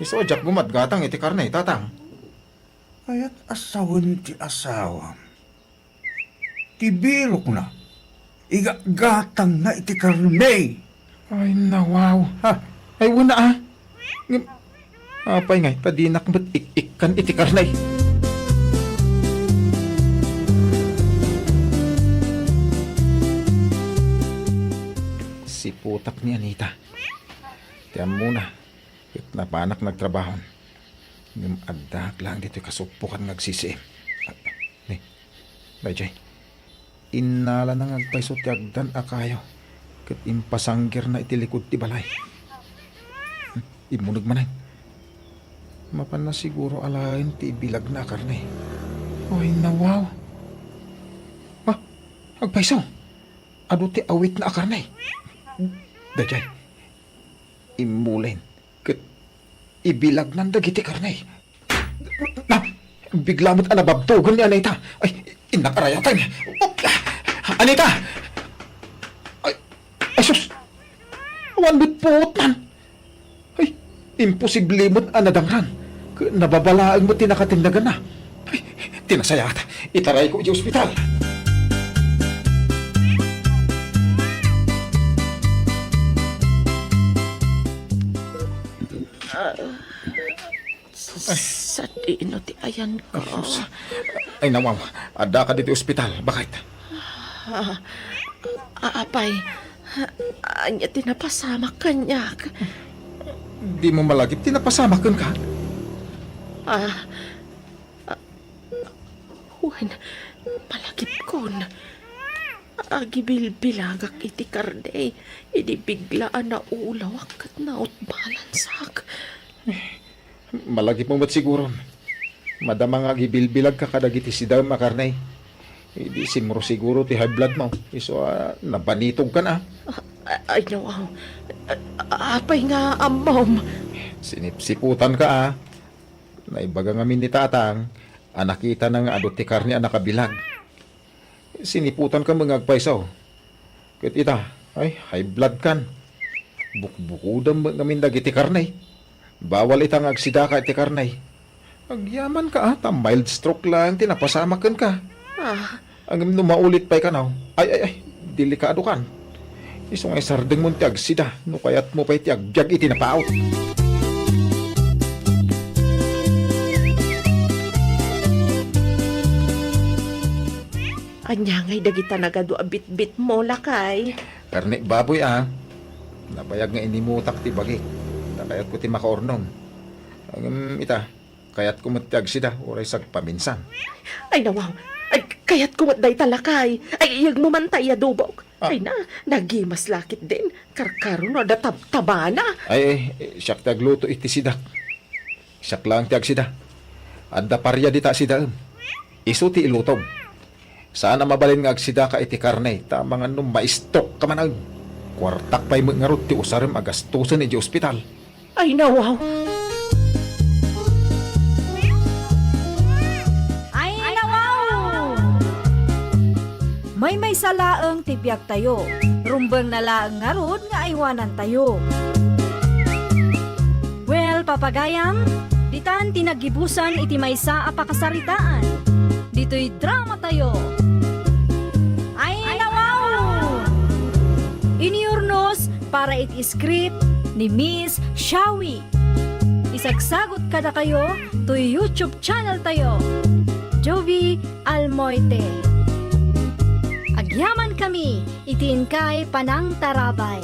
Isu a diak gumadgatang iti karne, Tatang. Kayat a sawen ti asawam. Ti birokna, igatgatangna iti karne. Ay, nawaw. Ha? Ay, wen a. Ngem, apay ngay, ta dinak met ik-ikkan iti karne. Siputak ni Anita. Ti ammona, ket napanak nagtrabahon. Ngem addaak laeng ditoy kasuppokan nga agsisiim. Ni, daydiay, innalana nga agpayso ti agdan a kayo ket impasanggirna iti likud ti balay. Hmm, immuneg manen. Mapanna siguro alaen ti ibilagna a karne. Ay, nawaw. Ah, agpayso. Adu ti awitna a karne. Daydiay, immulen ket ibilagnan dagiti karne. Na, bigla met a nababtogen ni Anita. Ay, innak arayateng. Anita! Ay, ay, sus! Awan met puotnan. Ay, imposible met a nadangran. Ket nababalaeng met ti nakatenneganna. Ay, ti nasayaat, itarayko iti ospital. Ah, sadino ti ayanko? Ay, sus. Ay, nawaw. Addaka ditoy ospital. Bakit? Ah, ah, apay, ania ti napasamak kaniak? Dimo malagip ti napasamak kenka? Ah, ah, wen, malagipkon. Agibilbilagak iti karne, idi bigla a naulawak ket nautbalansak. Malagipmo met siguron. Madama nga agibilbilagka kadagiti sidaem a karne. Idi simro siguro ti high blood mo. Isu a nabanitogkan a. Ah, ay, nawaw. Ah, apay nga ammom? Sinipsiputanka a. Naibaga ngamin ni Tatang a nakitana nga adu ti karne a nakabilag. Siniputanka met nga agpayso. Ket ita, ay, high blood kan. Bukbukudam met ngamin dagiti karne. Bawal ita nga agsidaka iti karne. Agyamanka a, ta mild stroke laeng ti napasamak kenka. Ah. Ngem no maulit pay kano, ay, ay, ay, delikado kan. Isu nga isardengmon ti agsida no kayatmo pay ti agbiag iti napaut. Ania ngay dagita nagadu a bitbitmo, lakay? Karne baboy a. Nabayag nga inimutak ti bagik. Ta kayatko ti makaurnong. Ngem ita, kayatko met ti agsida, uray sagpaminsan. Ay, nawaw. Ay, kayatko met dayta, lakay. Ay, iyegmo man ta iyadobok. Ah. Ay na, nagimas la ketdin. Karkaro no adda tabtabana. Ay, ay, siak ti agluto iti sidak. Siak laeng ti agsida. Adda paria dita a sidaem. Isu ti ilutom. Saan a mabalin nga agsidaka iti karne, ta mangan no ma-stroke ka manen. Kuartak pay met ngarud ti usarem a gastusen iti ospital. Ay, nawaw. Ay, nawaw! Maymaysa laeng ti biagtayo. Rumbengna laeng ngarud nga aywanantayo. Well, papagayam, ditan ti naggibusan iti maysa a pakasaritaan. Ditoy dramatayo. Ay, nawaw! Iniurnos para iti script ni Miss Shawi. Isagsagut kadakayo toy YouTube channel tayo, Jovi Almoite. Agyamankami iti inkay panangtarabay.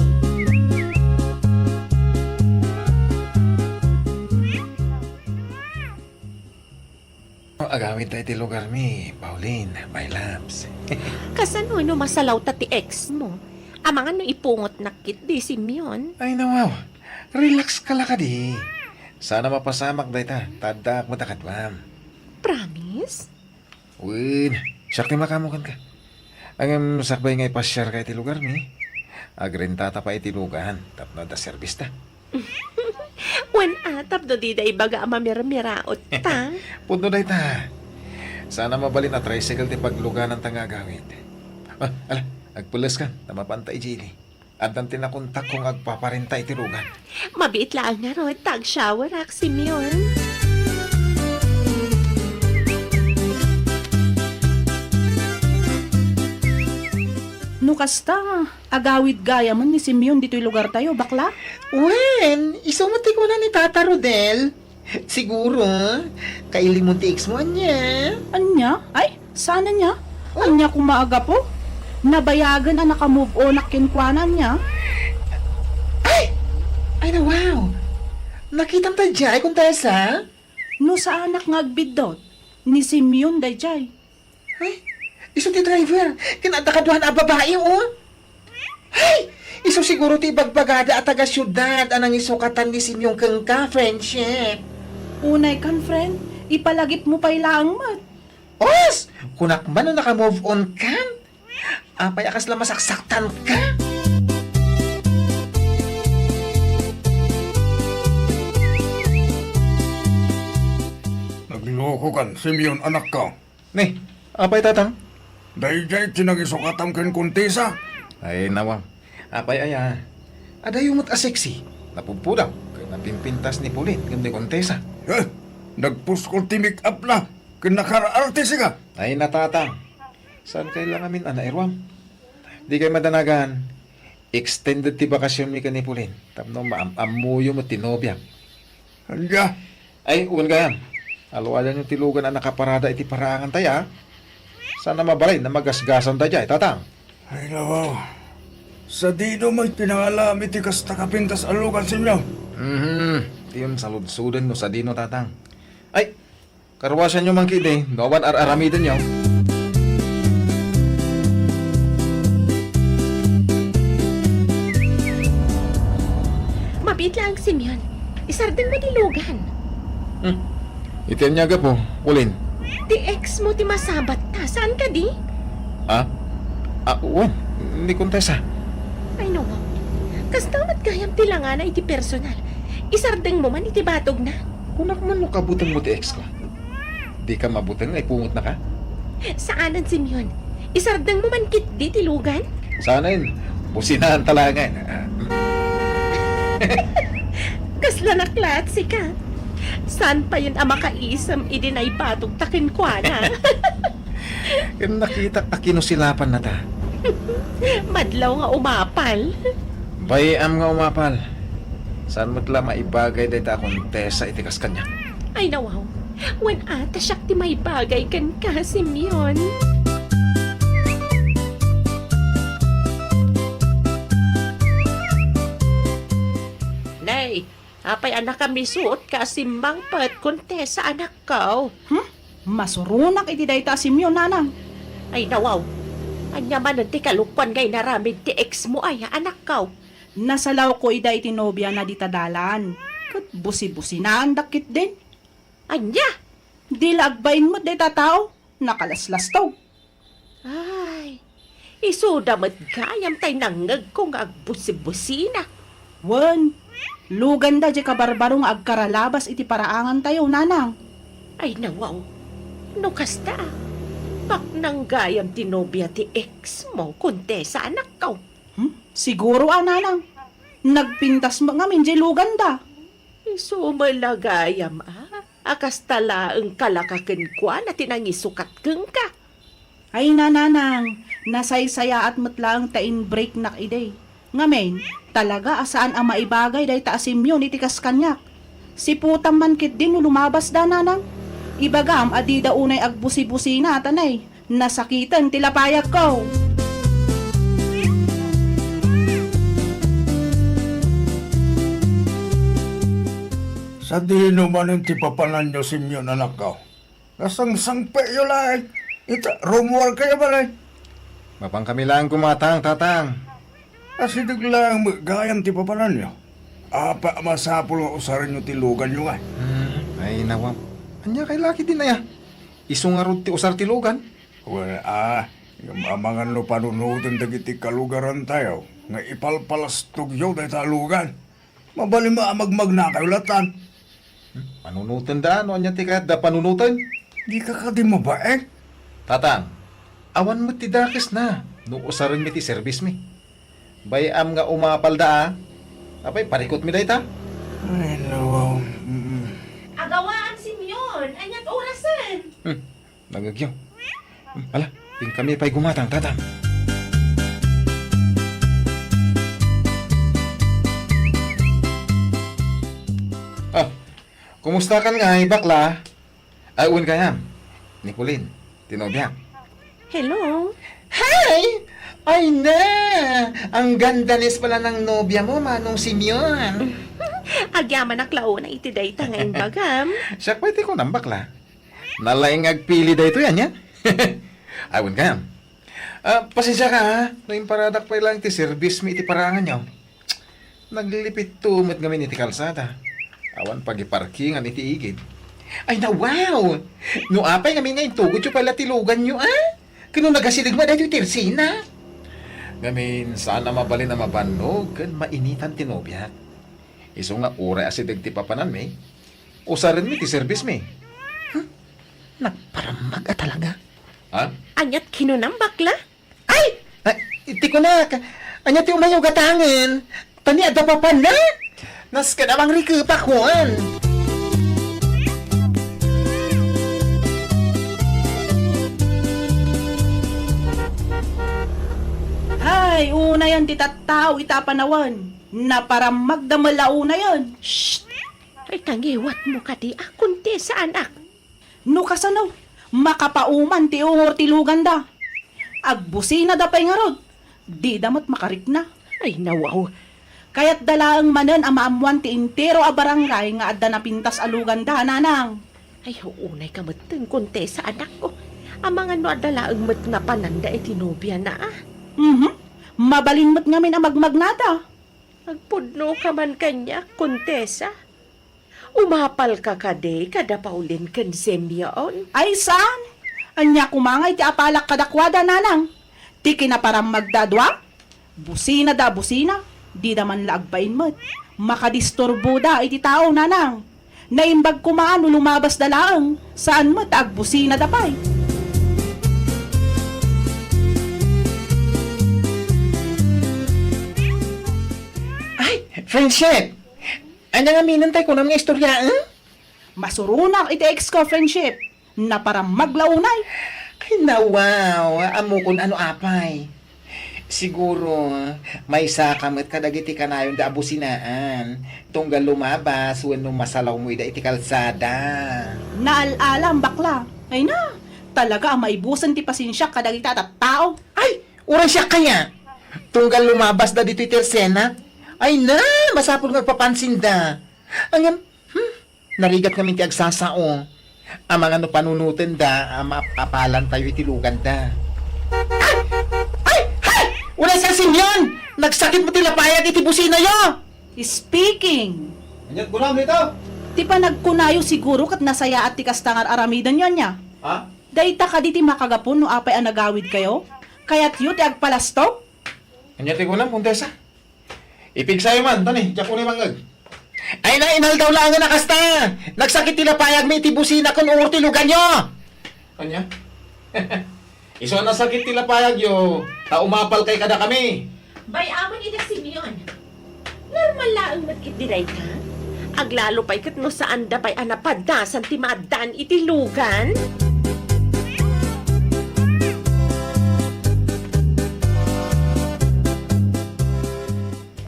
Agawidta iti lugarmi, Pauline, my loves. Kasano no masalawta ti ex mo? Amangan no ipungotnak ketdi, Simeon? Ay, nawaw. Relax ka la kadi. Sana mapasamak dayta, ta addaak met a kaduam. Promise? Wen, siak ti makaammo kenka. Ngem sakbay nga ipasiarka iti lugarmi, agrentata pay iti lugan tapno adda serbista. Wen a, tapno dida ibaga a mamirmiraot ta. Pudno dayta. Sana mabalin a tricycle ti paglugananta nga agawid. Ah, ala, agpulleska, ta mapanta idiay ili. Addan ti nakontakko nga agpaparenta iti lugan. Mabiit laeng ngarud ta agshowerak, Simeon. No kasta, agawid gayamen ni Simeon ditoy lugartayo, bakla? Wen, isu met ti kuna ni Tata Rodel. Siguro, kailimon ti ex mo, ania? Ania? Ay, saan ania? Oh? Ania koma a gapu? Nabayagen a naka-move on-ak kenkuana, ania? Ay! Ay, na, wow! Nakitam ta diay, Contessa? No saanak nga agbiddut, ni Simeon daydiay. Ay, isu ti driver. Ken adda kaduana a babai, oh. Ay, isu siguro ti ibagbagada a taga-siudad a nangisukatan ni Simeon kenka, friendship. Unay kan, friend, ipalagipmo pay laeng met. Os! Kunak man no naka-move on kan? Apay a kasla masaksaktan ka? Nagloko kan, Simeon, anakko. Ne, apay, Tatang? Daydiay ti nangisukatam ken Contessa. Ay, nawa. Apay aya? Adayo met a sexy. Napudpudam ken napimpintas ni Pauline ken ni Contessa. Eh, nagpuskol ti make-upna ken nakaar-artisi ka. Ay, na, Tatang. Saankay la ngamin a nairuam? Dikay madanagan. Extended ti bakasionmi ken ni Pauline tapno maam-ammoyo met ti nobiam. Ania? Ay, wen gayam. Aluadanyo ti lugan a nakaparada iti paraangan tayo, a? Saan a mabalin a magasgasan daydiay, Tatang. Ay, nawaw. Sadino met ti nangalam iti kasta kapintas a lugan, Simeon? Mhm. Diyon saludsoden no sadino, Tatang. Ay, karuasanyo man ketdi, no awan ar-aramidenyo. Mabiit laeng, Simeon. Isardengmo ti lugan. Hmm. Iti ania a gapu, Pauline? Ti ex mo ti masabat ta. Saan kadi? Ah? Ah, wen, ni Contessa. Ay, no. Kasta met gayam ti langana iti personal. Isardengmo man iti batogna. Kunak man no kabutengmo ti ex ko. Dika mabuteng nga ipungotnaka? Saanen, Simeon. Isardengmo man ketdi ti lugan? Saanen. Businaanta laengen. Kasla naklaat sika. Saan payen a makaisem idi naibatogta kenkuana? Ken nakitak a kinusilapanna ta. Madlaw nga umapal. Bay-am nga umapal. Saan met la maibagay dayta a Contessa iti kas kaniak? Ay, nawaw. Wen a, ta siak ti maibagay kenka, Simeon. Nay, apay a nakamisuotka a simmangpet, Contessa, anakko? Hmm? Masuronak iti dayta a Simeon, nanang. Ay, nawaw. Ania manen ti kalokuan nga inaramid ti ex mo aya, anakko? Nasalawko ida iti nobiana dita dalan. Ket busi-businaandak ketdin. Ania? Di la agbain met dayta a tao. Nakalaslastog. Ay, isuda met gayam tay nangngegko nga agbusi-busina. Wen, luganda diay kabarbaro nga agkaralabas iti paraangantayo, nanang. Ay, nawaw. No kasta, baknang gayam ti nobia ti ex mo, Contessa, anakko. Hmm? Siguro a, nanang. Nagpintas met ngamin diay luganda. Isu met la gayam a, a kasta laeng kalaka kenkuana ti nangisukat kenka. Ay, nanang, nasaysayaat met laeng ta in-breaknak idi. Ngamin, talaga a saan a maibagay dayta a Simeon iti kas kaniak. Siputam man ketdi no lumabasda, nanang. Ibagam a dida unay agbusi-busina, ta nay, nasakiten ti lapayagko. Sadino manen ti papananyo, Simeon, anakko? Nasangsangpetyo laeng. Ita, rummuarkayo balay. Mapankami laeng gumatang, Tatang. Asideg laeng met gayam ti papananyo. Apay a masapul nga usarenyo ti luganyo ngay? Hmm, ay, nawaw. Ania kay laki din aya? Isu ngarud ti usar ti lugan? Wen a, ngem amangan no panunoten dagiti kalugarantayo nga ipalpalastogyo dayta a lugan. Mabalin a magmagnakayo latan. Hmm, panunoten da, no ania ti kayatda panunoten? Dika kadi mabain? Tatang, awan met ti dakesna no usarenmi ti serbismi. Bay-am nga umapalda a. Apay, parikutmi dayta? Ay, nawaw. Mm. Agawam, Simeon, aniat orasen? Hmm, nangngegyo. Hmm, ala, pinkami pay gumatang, Tatang. Ah, kumusta kan ngay, bakla? Ay, wen gayam. Ni Pauline, ti nobiak. Hello? Hi! Ay na! Ang ganda ni pala ng nobya mo, Manong Simeon. Agyamanak la unay iti dayta nga imbagam. Siak pay ti kunam, bakla. Nalaing agpili daytoy, ania? Ay, wen gayam. Ah, pasensiaka, ha? No imparadak pay laeng ti serbismi iti paraanganyo. Naglipitto met ngamin iti kalsada. Awan pagiparkingan iti igid. Ay, nawaw! No apay ngamin nga intugodyo pay la ti luganyo, a? Ken no nagasideg met daytoy tersena. Ngamin, saan a mabalin a mabannog ken mainitan ti nobiak. Isu nga uray asideg ti papananmi, usarenmi ti serbismi. Hmm? Nagparammag a talaga. Ha? Aniat kinunam, bakla? Ay! Ay, iti kunak, ania ti umayo gatangen? Tani adda papanna? Nasken a mangrikepak, wen. Ay, unayen ti tattao ita a panawen. Naparammagda met la unayen. Shh! Ay, tangiwatmo kadi a, Kontesa, anak. No kasano, makapauman ti ungor ti luganda. Agbusinada pay ngarud, dida met makarikna. Ay, nawaw. Kayatda laeng manen a maammoan ti entero a barangay nga adda napintas a luganda, nanang. Ay, uunayka metten, Kontesa, anakko. Amangan no adda laeng met napananda iti nobiana, a. Mhm. Mabalin met ngamin a magmagnada. Agpudnoka man kaniak, Kontesa. Umapalka kadi kada Pauline ken Simeon? Ay, saan? Ania koma nga iti apalak kadakuada, nanang? Ti kinaparammagda a dua? Businada a busina, dida man la agbain met. Makadisturboda iti tao, nanang. Naimbag koma no lumabasda laeng, saan met a agbusinada pay. Ay, friendship! Ania ngamin tay kunam nga istorya, eh? Masuronak iti ex ko, friendship. Naparammag la unay. Ay, nawaw, ammokon no apay. Siguro, maysaka met kadagiti kanayonda a businaan, tunggal lumabas wenno masalawmo ida iti kalsada. Naal-alam, bakla. Ay na, talaga a maibusen ti pasensiak kadagita a tattao. Ay, uray siak kaya. Tunggal lumabasda ditoy tersena. Ay na, masapul nga agpapansinda. Ngem, hmm, narigat ngamin ti agsasao. Amangan no panunotenda a maapalantayo iti luganda. Ay! Ay! Ay! Uray sa Simeon! Nagsakit met ti lapayag iti businayo! Speaking. Aniat kunam dita? Ti panagkunayo siguro ket nasayaat ti kasta nga ar-aramidenyo, ania? Ha? Dayta kadi ti makagapu no apay a nagawidkayo? Kayatyo ti agpalastog? Ania ti kunam, Kontesa? Ipigsayo man, tani, diak unay mangngeg. Ay na, inaldaw laengen a kasta! Nagsakit ti lapayagmi iti busina ken ungor ti luganyo! Ania? Isu a nasakit ti lapayagyo, ta umapalkay kadakami. Bay-amen ida, Simeon. Normal laeng met ketdi dayta. Aglalo pay ket no saanda pay a napaddasan ti maaddaan iti lugan.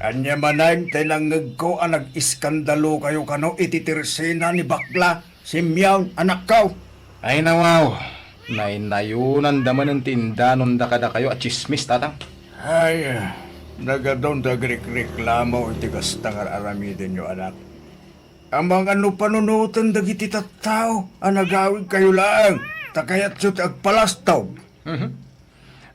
Ania manen ti nangngegko a nag-iskandalokayo kano iti tersena ni bakla? Simeon, anakko. Ay, nawaw. Naynayonanda manen ti indanonda kadakayo a tsismis, Tatang. Ay, nagadun ti agrikreklamo iti kasta nga ar-aramidenyo, anak. Amangan no panunoten dagiti tattao a nagawidkayo laeng, ta kayatyo ti agpalastog. Mhm.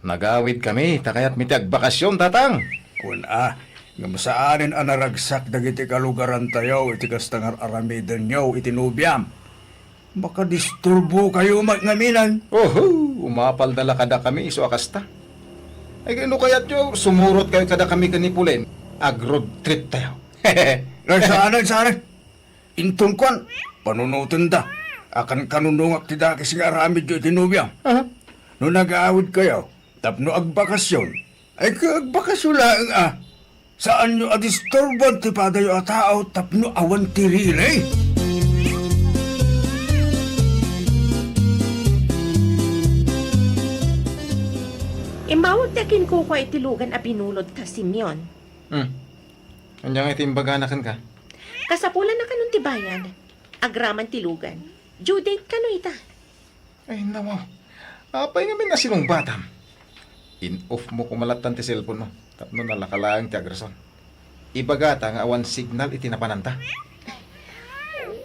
Nagawidkami, ta kayatmi ti agbakasyon, Tatang. Kun a, ngem saanen a naragsak dagiti kalugarantayo iti kasta nga ar-aramidenyo iti nobiam. Makadisturbokayo met ngamin. Oho, umapalda la kadakami isu a kasta. Ay, no kayatyo, sumurotkayo kadakami ken ni Pauline. Ag-road trip tayo. Ay, saan, saan? Inton kuan, panunotenda a kankanunongak ti dakes nga aramidyo iti nobiam. Aha. No nagawidkayo tapno agbakasyon, ay, agbakasyon laeng a. Saanyo a disturban ti padayo a tao tapno awan ti rirey. Immawag ti akinkukua iti lugan a binulodta, Simeon. Hmm. Ania nga iti imbagana kenka? Kasapulan a kanon ti bayad. Agraman ti lugan. Due date kano ita? Ay, nawaw. Apay ngamin a sinungbatam? In-off mo koma lattan ti cellphone mo tapno nalaka laeng ti agrason. Ibagata nga awan signal iti napananta.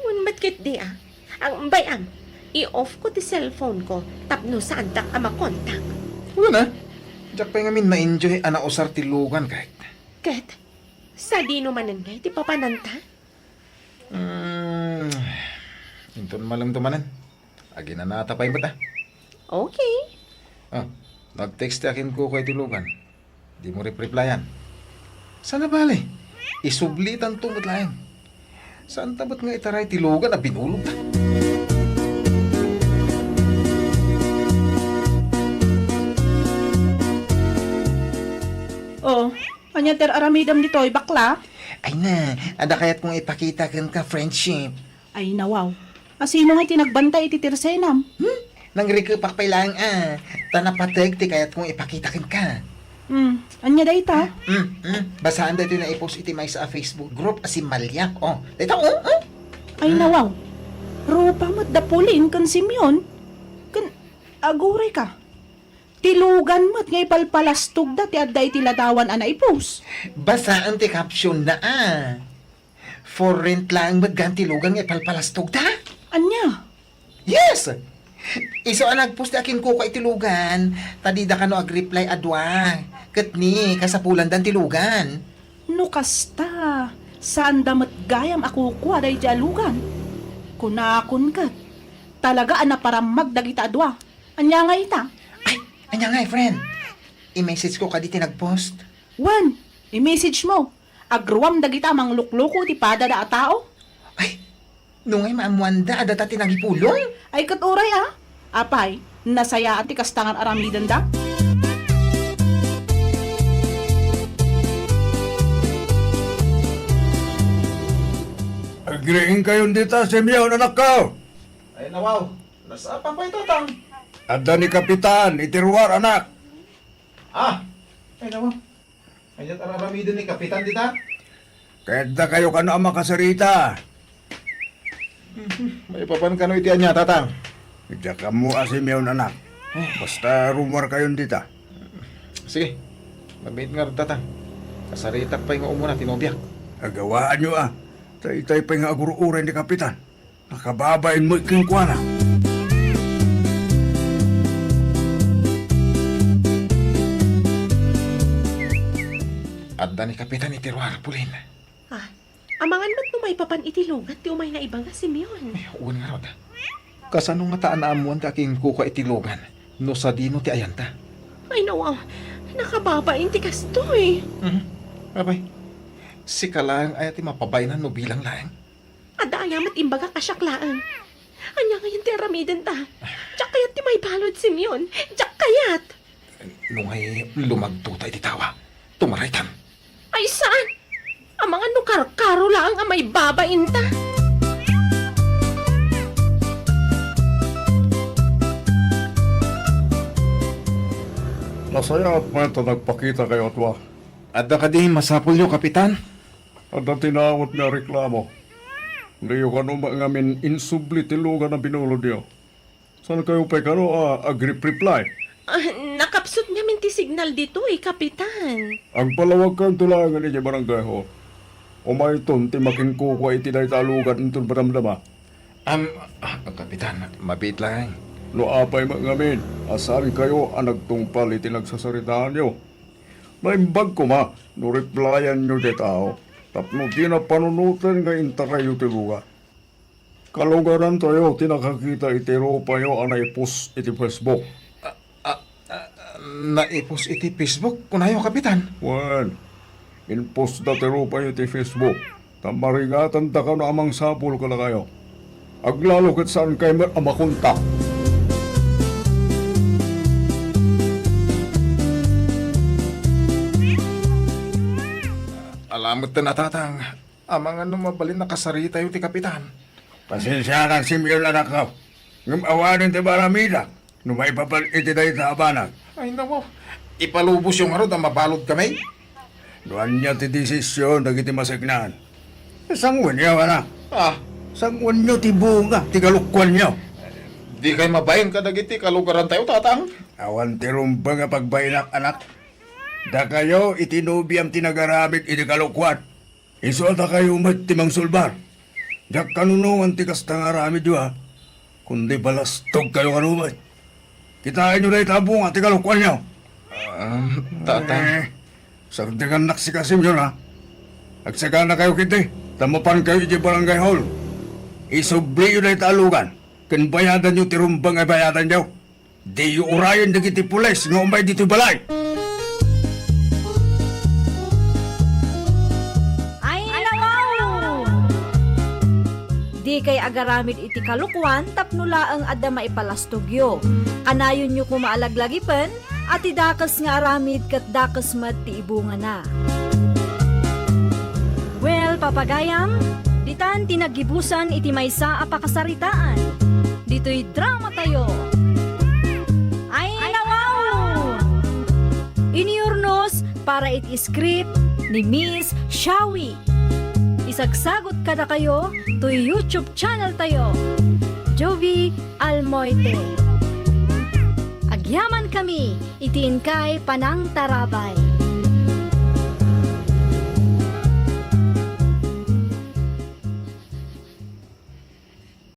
Wen met ketdi a. Ang bay-am, i-off ko ti cellphone ko tapno saandak a makontak. Wen a, diak pay ngamin na-enjoy a nausar ti lugan ket. Ket, sadino manen ngay ti papananta? Hmm, inton malemto manen. Aginanata pay met a. Okay. Ah, nag-text ti akinkukua iti lugan. Dimo rep-replyan. Saan a bale? Isublitanto met laeng. Saanta met nga itaray ti lugan a binulodta. Oh, ania ti ar-aramidem ditoy, bakla? Ay na, adda kayatko nga ipakita kenka, friendship. Ay, nawaw. A, sino nga ti nagbantay iti tersenam? Hmm? Nangrikepak pay laeng a, ta napateg ti kayatko nga ipakita kenka. Hmm, ania dayta? Hmm, hmm. Basaen daytoy naipost iti maysa a Facebook group a simmaliak. Oh, dayta, oh, oh. Ay, nawaw. Rupa met da Pauline ken Simeon. Ken, aguray ka. Ti lugan met nga ipalpalastogda ti adda iti ladawan a naipost. Basaen ti caption na a. For rent laeng met gayam ti lugan nga ipalpalastogda. Ania? Yes! Isu a nagpost ti akinkukua iti lugan, ta dida kano agreply a dua. Ket ni, kasapulandan ti lugan. No kasta, saanda met gayam a kukua daydiay a lugan. Kunakon ket, talaga a naparammag dagita a dua. Ania ngay ita? Ay, ania ngay, friend? I-message ko kadi ti nagpost. Wen, i-message mo. Agruam dagita a manglukloko iti padada a tao. Ay, no ngay maammoanda a data ti nagipulong? Ay, ket uray a. Apay, nasayaan ti kasta nga ar-aramidenda? Agriingkayon dita, Simeon, anakko! Ay, nawaw. Nasapa pay, Tatang. Adda ni Kapitan iti ruar, anak. Ah! Ay, nawaw. Ania ti ar-aramiden ni Kapitan dita? Kayatda kayo kano a makasarita. Mhm. Maipapan kano iti ania, Tatang? Diak ammo a Simeon, anak. Basta rummuarkayon dita. Sige. Mabiit ngarud, Tatang. Kasaritak pay nga umuna ti nobiak. Agawaanyo a. Daytay pay nga agur-uray ni Kapitan. Nakababain met kenkuana. Adda ni Kapitan iti ruar, Pauline. Ah, amangan met no maipapan iti lugan ti umayna ibaga, Simeon. Ay, wen ngarud. Kasano ngata a naammoan ti akinkukua iti lugan no sadino ti ayanta? Ay, nawaw. Nakababain ti kastoy. Mhm. Apay, sika laeng aya ti mapabain no bilang laeng? Adda aya met imbagak a siak laeng. Ania ngayen ti aramidenta? Diak kayat ti maibalud, Simeon. Diak kayat. No ngay lumagtota iti tawa, tumaraytan. Ay, saan? Amangan no karkaro laeng a maibabainta. Nasayaat met a nagpakitakayo a dua. Adda kadi masapulyo, Kapitan? Adda tinawetmi a reklamo. Diyo kano met ngamin insubli ti lugan a binulodyo. Saankayo pay kano a agrep-reply? Ah, nakapsut ngamin ti signal ditoy, Kapitan. Agpalawagkanto laengen idiay barangay hall. Umayton ti makinkukua iti dayta a lugan inton madamdama. Am, ah, Kapitan, mabiit laeng. No apay met ngamin a saankayo a nagtungpal iti nagsasaritaanyo, naimbag koma no replayanyo ti tao tapno dina panunoten nga intarayyo ti lugar. Kalugarantayo ti nakakita iti rupayo a naipost iti Facebook. Ah, ah, ah, naipost iti Facebook, kunayo, Kapitan? Wen, inpostda ti rupayo iti Facebook, ta marigatandakayo no a mangsapul kadakayo. Aglalo ket saankayo met a makontak. Ala metten a, Tatang. Amangan no mabalin a kasaritayo ti Kapitan. Pasensiakan, Simeon, anakko. Ngem awanen ti baramidak no maipapan iti dayta a banag. Ay, nako. Ipalubosyo ngarud a mabaludkami? No ania ti desisyon dagiti maseknan, sanguenyo, anak. Ah. Sanguenyo ti bunga ti kalokuanyo. Dikay mabain kadagiti kalugarantayo, Tatang? Awan ti rumbeng a pagbainak, anak. Dakayo iti nobiam ti nagaramid iti kalokuan. Isu a dakayo met ti mangsulbar. Diak kanunongan ti kasta nga aramidyo, a. Kundi balastogkayo kano met. Kitaenyo dayta a bunga ti kalokuanyo. Ah, Tatang. Eh, sardengannak sika, Simeon, a. Agsaganakayo ketdi, ta mapankayo idiay barangay hall. Isubliyo dayta a lugan, ken bayadanyo ti rumbeng a bayadanyo. Diyo urayen dagiti pulis nga umay ditoy balay. Ay, nawaw! Dikay agaramid iti kalokuan tapno laeng adda maipalastogyo. Kanayonyo koma a laglagipen a ti dakes nga aramid ket dakes met ti ibungana. Well, papagayam, ditan ti naggibusan iti maysa a pakasaritaan. Ditoy dramatayo. Ay, nawaw! Inurnos para iti script ni Miss Shawi. Isagsagot kadakayo toy YouTube channel tayo, Jovie Almoite. Agyaman kami iti inkay panangtarabay.